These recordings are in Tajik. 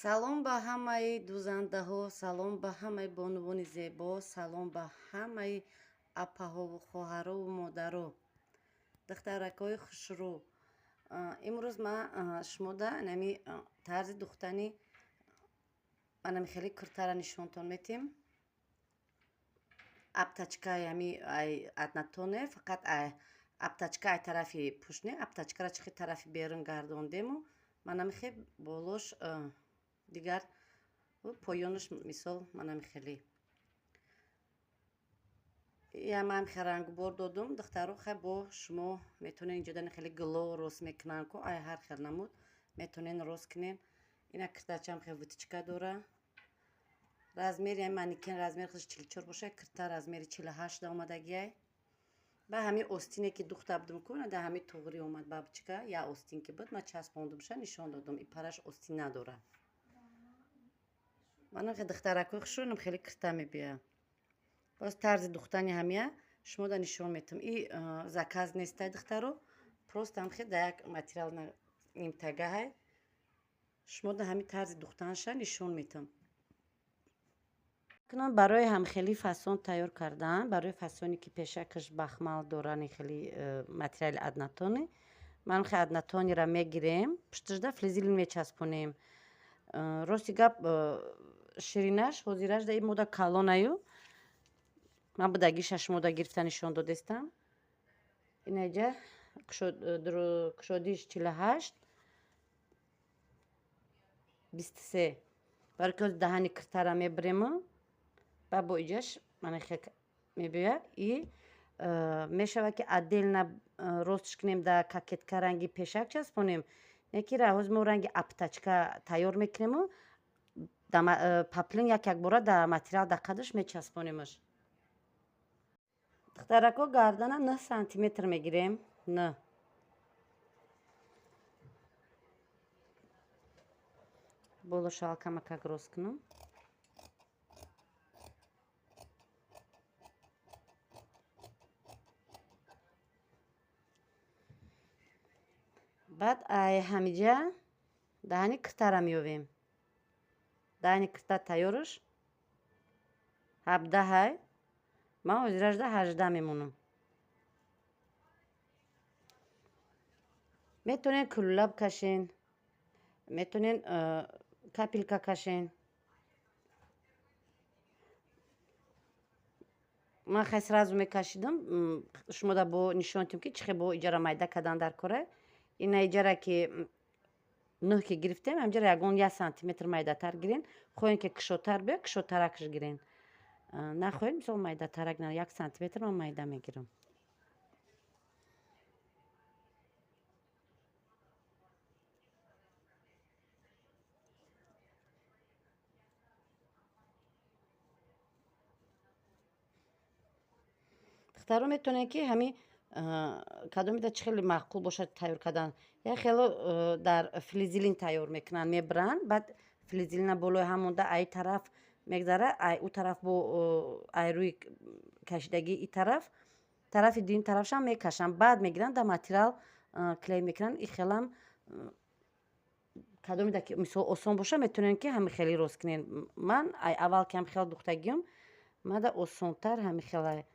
Салом ба ҳамаи дузандаҳо, салом ба ҳамаи бонувони зебо, салом ба ҳамаи апаҳову хоҳарову модаро, духтаракҳои хушрӯ. Имрӯз ман шумода анами тарзи духтани анами хеле куртара нишонтон метем. Аптачка ами ай однотонне, фақат ай аптачка ай тарафи пушне, аптачкара чихи тарафи берун гардондему манами хе болош дигар поёнаш мисол манами хеле. Я ман хе рангбор додум, духтаро хе бо шумо метонен инҷо хеле гуло рост мекунан ку ай ҳар хел намуд метонен рост кунен. Ина киртачам хе выточка дора. Размери ай манекен размер худаш 44 боша, кирта размери 48 да омадагиай. Ба ҳами остине ки духта будум ку, да ҳами туғри омад бабочка, я остин ки буд, ман часпондумша нишон додум, и параш остин надора. Манам хе духтаракои хушрӯ хеле кирта мебия. Боз тарзи духтани ҳамия шумо да нишон метам. И заказ нестай духтаро, просто ҳам хе да як материал нимтагаҳай. Шумо да ҳами тарзи духтанша нишон метам. Кунам барои ҳамхели фасон тайёр кардан, барои фасоне ки пешакаш бахмал дорани хели материали однотонный. Ман хе однотонныйра мегирем, пушташда флизелин мечаспонем. Рости гап, ширинаш ҳозираш да и мода калонаю. Ман будагиша шумода гирифта нишон додестам. Инаҷа кушодиш 48, 23. Барои ки даҳани киртара мебирему, ба бо иҷаш мана хе мебиёяд. И мешавад ки отдельно ростш кунем, да кокетка ранги пешак часпонем. Яки ра ҳозир мо ранги аптачка тайёр мекунему, паплин як як бора да материал да қадаш мечаспонемаш. Духтарако гардана 9 сантиметр мегирем. 9. Боло шалкамакак рост кунам. Баъд ай ҳамиҷа даҳани киртара меёвем. Даҳани кирта тайёраш 17. Ман ҳозиражда 18 мемонам. Метонен кулула бикашен, метонен капелька кашен. Ман хай сразу мекашидам, шумода бо нишон тим ки чихе бо иҷара майда кардан дар кора. Ина иҷара ки 9 ки гирифтем, ҳамҷара ягон 1 сантиметр майдатар гирен. Хоҳем ки кушодтар биёяд, кушодтаракш гирен. Нахоҳем, мисол майдатарак на, 1 сантиметр ман майда мегирам. Духтаро метавонед ки ҳами кадомида чӣ хеле маъқул бошад тайёр кардан. Як хело дар флизелин тайёр мекунанд, мебаранд, баъд флизелина болои ҳамонда ай тараф мегзара, ай ӯ тараф бо ай рӯи кашидагии и тараф, тарафи дуюм тарафшам мекашанд, баъд мегиранд да материал клей мекунанд. И хелам кадомида ки мисол осон боша, метавонед ки ҳами хеле рост кунед. Ман ай аввал ки ҳам хел духтагиём, мада осонтар ҳами хелай.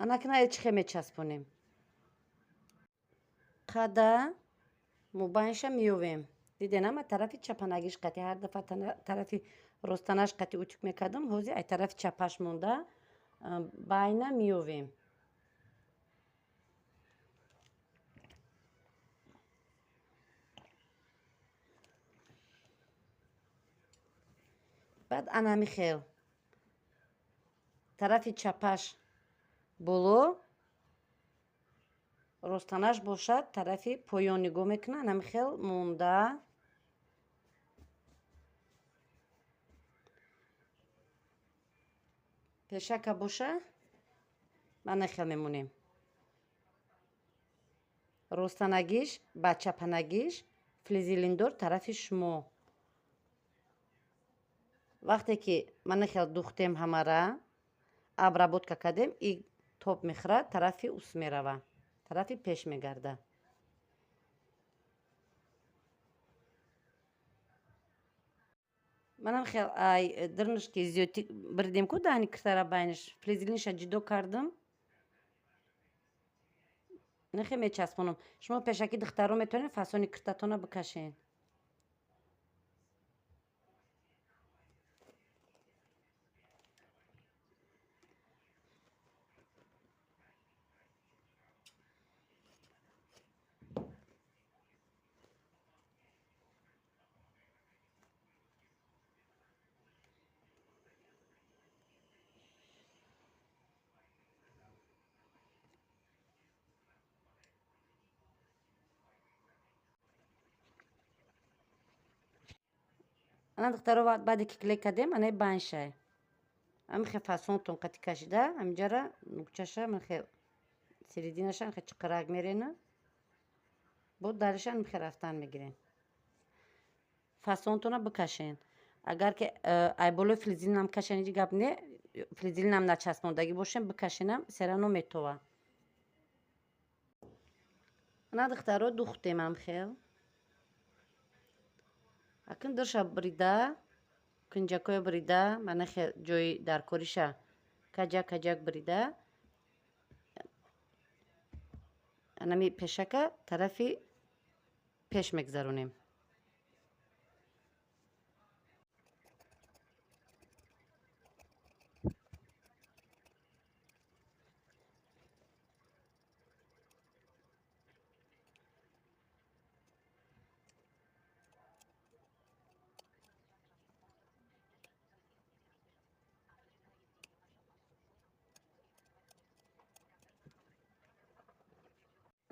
Анакна чихе мечаспонем. Қада мубайнша меёвем. Диден, ама тарафи чапанагиш қати ҳар дафъа тарафи ростанаш қати утюг мекардам, ҳозир ай тарафи чапаш монда байна меёвем. Баъд анами хел тарафи чапаш боло, ростанаш бошад тарафи поён нигоҳ мекунад, анами хел монда. Пешака боша мана хел мемонем. Ростанагиш ба чапанагиш флизелиндор тарафи шумо. Вақте ки мана хел духтем, ҳамара обработка кардем, и тоб мехӯрад, тарафи ус мерава, тарафи пеш мегарда. Манам хел ай дирниш ки зиёдтӣ биридем ку, даҳни киртара байниш флизелинша ҷудо кардам, нехе мечаспонам. Шумо пешакӣ, духтаро, метавонед фасони киртатона бикашен. Ана, духтаро, баъде ки клей кардем, анаи баншай ҳамихе фасонтон қати кашида, ҳаминҷара нукчаша михе серединаша михе чиқирак мерена, бо дариша михе рафтан мегирем. Фасонтона бикашен. Агар ки ай болои флизелинам кашен, ҳеҷ гап не, флизелинам начаспондагӣ бошем, бикашенам, серано метова. Ана, духтаро, духтем ҳамхел. Акн дурша бирида, кунҷакҳоя бирида, мана ҷои даркориша каҷак каҷак бирида, анами пешака тарафи пеш мегзаронем.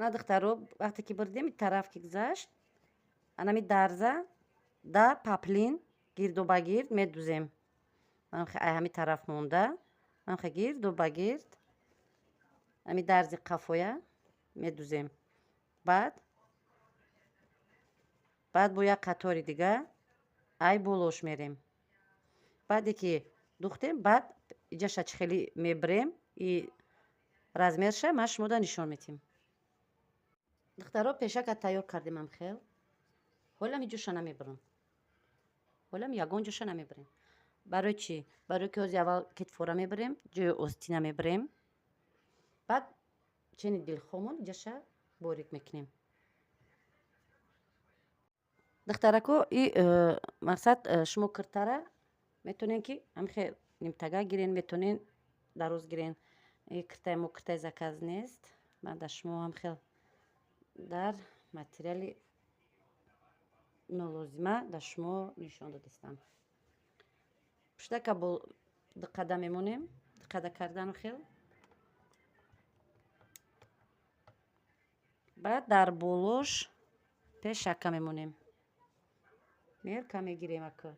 Ана, духтаро, вақте ки бурдем, тараф ки гузашт, анами дарза да паплин гирду ба гирд медузем. Ай ҳами тараф монда, манхе гирду ба гирд ами дарзи қафоя медузем. Баъд бо як қатори дига ай болош мерем. Баъде ки духтем, баъд иҷаша чӣ хеле мебирем и размерша ман шумода нишон метим. Духтаро, пешака тайёр кардем хел. Ҳолам иҷоша намебирам, ҳолам ягон ҷоша намебирем. Барои чӣ? Барои ки ҳози аввал китфора мебирем, ҷои остина мебирем, баъд чени дилхомон иҷаша борик мекунем. Духтарако, и мақсад, шумо киртара метонен ки ҳамихе нимтага гирен, метонен дароз гирен. И киртаи мо киртаи заказ нест. Ман дар шумо ҳамхел дар материали нолозима дар шумо нишон додистам. Пуштака бо диққада мемонем, диққада кардану хел. Баъд дар болош пешака мемонем, мерка мегирем ака.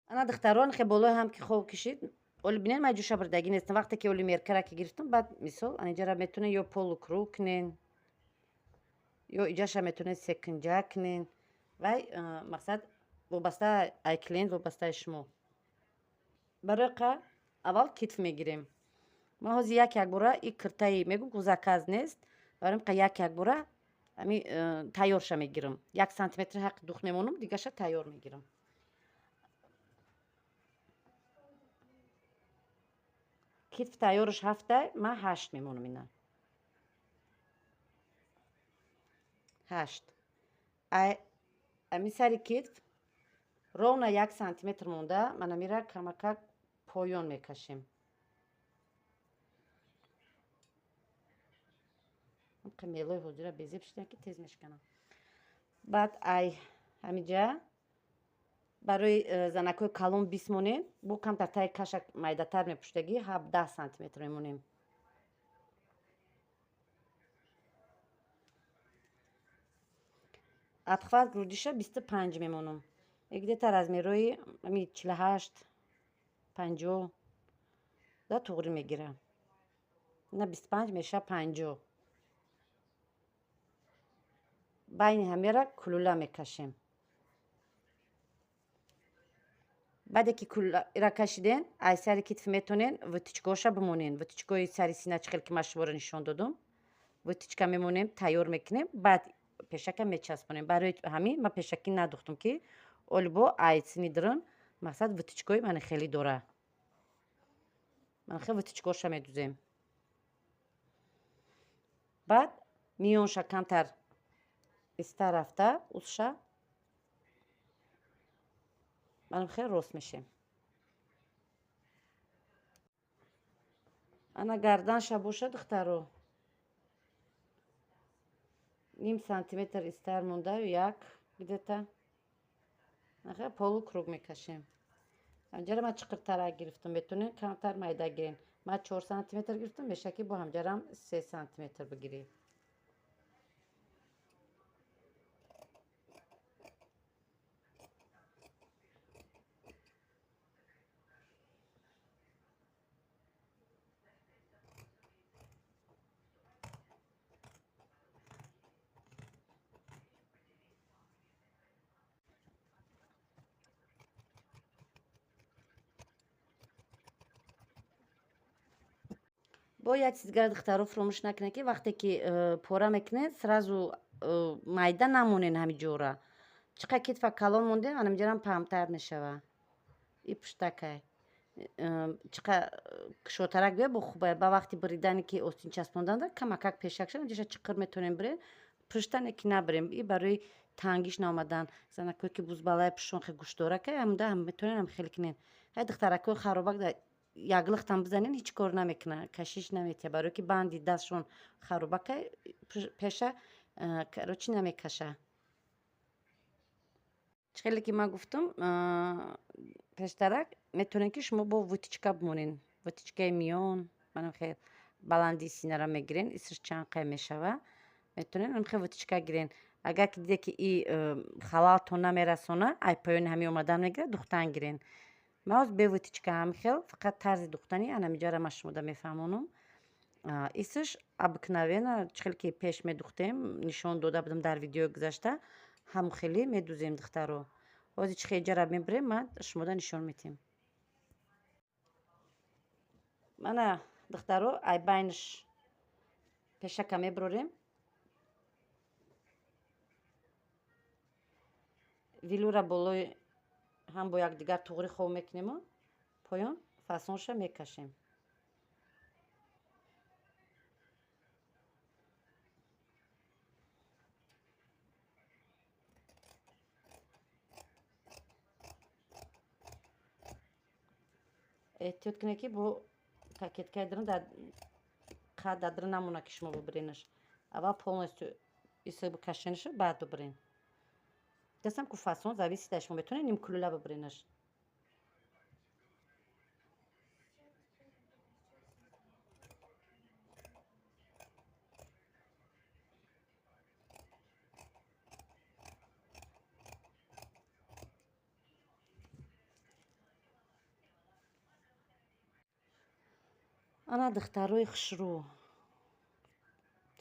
Ана, духтарон, хе болои ҳам ки хоб кишид, оли бинед, ман ҷӯша бирдагӣ нестам. Вақте ки оли меркара ки гирифтам, баъд мисол аниҷара метонен ё полукруг кунен, ё иҷаша метонен секинҷа кунен. Вай мақсад вобаста ай клиент, вобастаи шумо. Барои қа аввал китф мегирем. Ман ҳозир як якбора и киртаи мегӯм ку заказ нест, барои қа як якбора ами тайёрша мегирам. 1 сантиметр ҳаққи дух мемонам, дигаша тайёр мегирам. Китф тайёраш ҳафта, ман ҳашт мемонам. Ина ҳашт. Ами сари китф ровно 1 сантиметр монда, манамира камакак поён мекашем. Мелои ҳозира безеб шидан ки тез мешканам. Баъд ай ҳамиҷа барои занакҳои калон 20 монем, бо камтар таи каша майдатар мепуштагӣ, 17 сантиметр мемонем. Обхват грудиша 25 мемонам. Где-то размерои ами 48, 50 да туғри мегира. На 25 меша 50. Байни ҳамера кулула мекашем. Баъде ки кулула кашиден, ай сари китф метонен вытичкоша бимонен. Вытичкои сари сина чӣ хел ки ман шуморо нишон додум. Вытичка мемонем, тайёр мекунем, баъд пешака мечаспонем. Барои ҳамин ман пешакӣ надухтум ки олбо ай сини дурун мақсад вытичкои мани хеле дора. Ман хел вытичкоша медузем. Баъд миёнша камтар иста рафта, усша манам хел рост мешем. Ана гарданша боша духтаро. Ним сантиметр истар монда, як где-то. Ахе полукруг мекашем. Ҳамҷара ман чиқиртарак гирифтам, метонед камтар майда гирен. Ман 4 сантиметр гирифтам, меша ки бо ҳамҷарам 3 сантиметр бигиред. Бо як чиз дигар духтаро фуромӯш накунед ки вақте ки пора мекунед, сразу майда намонед ҳамин ҷора. Чӣ қадр китфа калон мондем, анамҷарам паҳмтар мешава. И пуштакай. Чӣ қадр кушодтарак биё бо хубай. Ба вақти буридане ки остин часпонданда камакак пешак шава, ҷаша чиқир метонем бирем, пуштане ки набирем. И барои тангиш наомадан. Занакое ки бузбалай пушон хе гӯштдоракай, ҳамда ҳам метонем ҳам хеле кунем. Ҳай духтаракои харобак да яглихтам бизанен, ҳеҷ кор намекуна, кашиш наметия, барое ки банди дастшон харобакай, пеша короче намекаша. Чӣ хеле ки ман гуфтам пештарак, метонед ки шумо бо вытичка бимонед. Вытичкаи миён, манам хел баландии синара мегирен, исш чанд қай мешава. Метонед ам хел вытичка гирен. Агар ки диде ки и халалтон намерасона, ай поёни ҳами омадан мегирад, духтан гирен. Ман ҳоз бе вытичка ҳам хел, фақат тарзи духтани анамиҷара ман шумода мефаҳмонам. Исш обыкновенно, чӣ хел ки пеш медухтем, нишон дода будам дар видеои гузашта, ҳамон хеле медузем духтаро. Ҳозир чӣ хел ҷара мебирем, ман шумода нишон медиҳем. Мана духтаро, ай байниш пешака мебирорем. Вилура болои ҳам бо якдигар туғри хоб мекунему, поён фасонша мекашем. Эҳтиёт кунед ки бо кокеткаи дурун дар қад дар дурун намона ки шумо бибиренаш. Аввал полностью иса бикашенаш, баъд бибирен. Дастам ку фасон зависит аз шумо, метавонед нимкулула бибиренаш. Ана духтарои хушрӯ,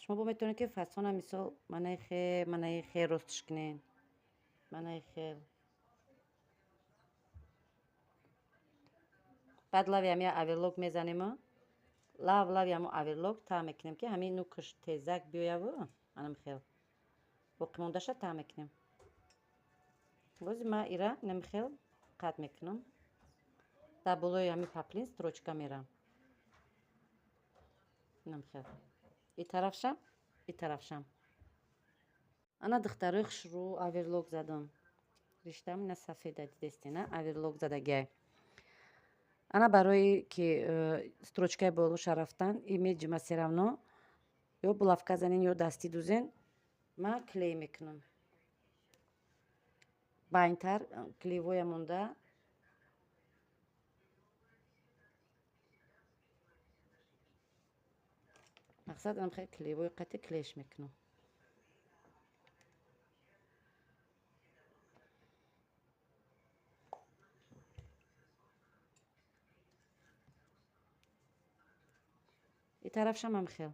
шумо бо метавонед ки фасона мисол манаи хел, манаи хел ростш кунед, манаи хел. Баъд лави ҳами оверлок мезанему, лав лави ҳамо оверлок та мекунем ки ҳамин нукаш тезак биёяву анам хел боқимондаша та мекунем. Бози ма ира инам хел қат мекунам. Дар болои ҳамин паплин строчка мерам. Инам хел. И тарафшам, и тарафшам. Ана духтарои хушрӯ, оверлок задам. Риштам ина сафеда дидестена, оверлок задагиай. Ана барои ки строчкаи болоша рафтан, и меҷима все равно ё булавка занен, ё дастӣ дузен, ман клей мекунам. Байнтар клейвоя монда. Мақсад ам хел клейвои қати клейш мекунам. И тарафшам ам хел.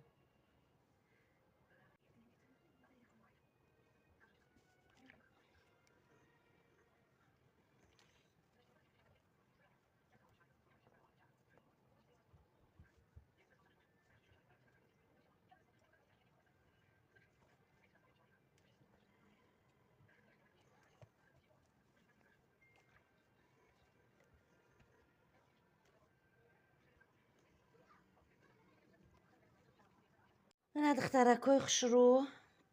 Ана духтаракҳои хушрӯ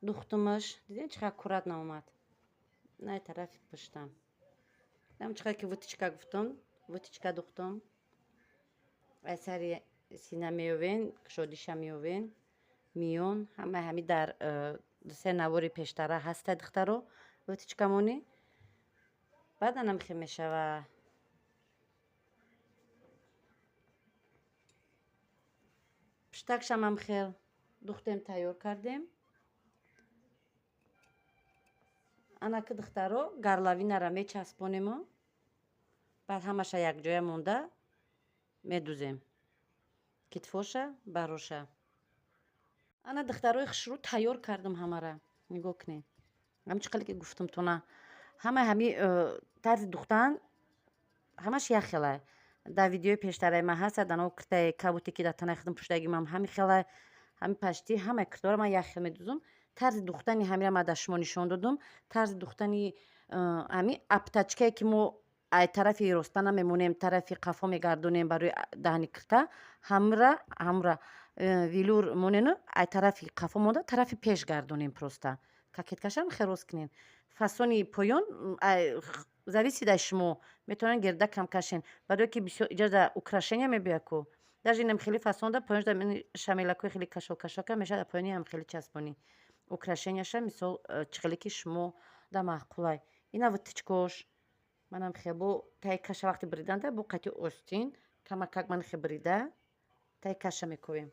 духтумаш. Дидем, чӣ қадр аккуратно омад. Най тарафи пуштам. Дам чӣ қадр ки вытачка гуфтум, вытачка духтум. Ай сари сина меёвен, кушодиша меёвен, миён, ҳама ҳами дар дусе навори пештара ҳаста, духтаро, вытачкамонӣ. Баъд анам хел мешава. Пуштакшам ҳам хел духтем, тайёр кардем. Анаки, духтаро, горловинара мечаспонему, баъд ҳамаша якҷоя монда медузем. Китфоша, бароша. Ана, духтарои хушрӯ, тайёр кардам ҳамара. Нигоҳ кунед. Ҳам чӣ қадр ки гуфтам тона. Ҳама ҳами тарзи духтан ҳамаш як хелай. Дар видеои пештараи ман ҳаст, ано киртаи кабуте ки дар танаи худам пуштагӣ ман ҳами хелай, ҳами пашти ҳамаи киртаҳоро ман як хел медузам. Тарзи духтани ҳамира ман дар шумо нишон додум. Тарзи духтани ҳами обтачкае ки мо ай тарафи ростана мемонем, тарафи қафо мегардонем барои даҳни кирта, ҳамра велюр монену ай тарафи қафо монда тарафи пеш гардонем, просто кокеткашам хел рост кунем. Фасони поён зависит аз шумо, метавонед гирда кам кашен, барое ки бисёр иҷоза украшения мебиёяд ку. Даже инам хеле фасонда поёнш шамелакҳои хеле кашол кашока мешавад, поёни ҳам хеле часпонӣ украшенияша, мисол, чӣ хеле ки шумо да маъқулай. Ина вытачкош манам хел бо таи каша вақти бриданда бо қати остин камакак ман хел брида таи каша мекӯвем.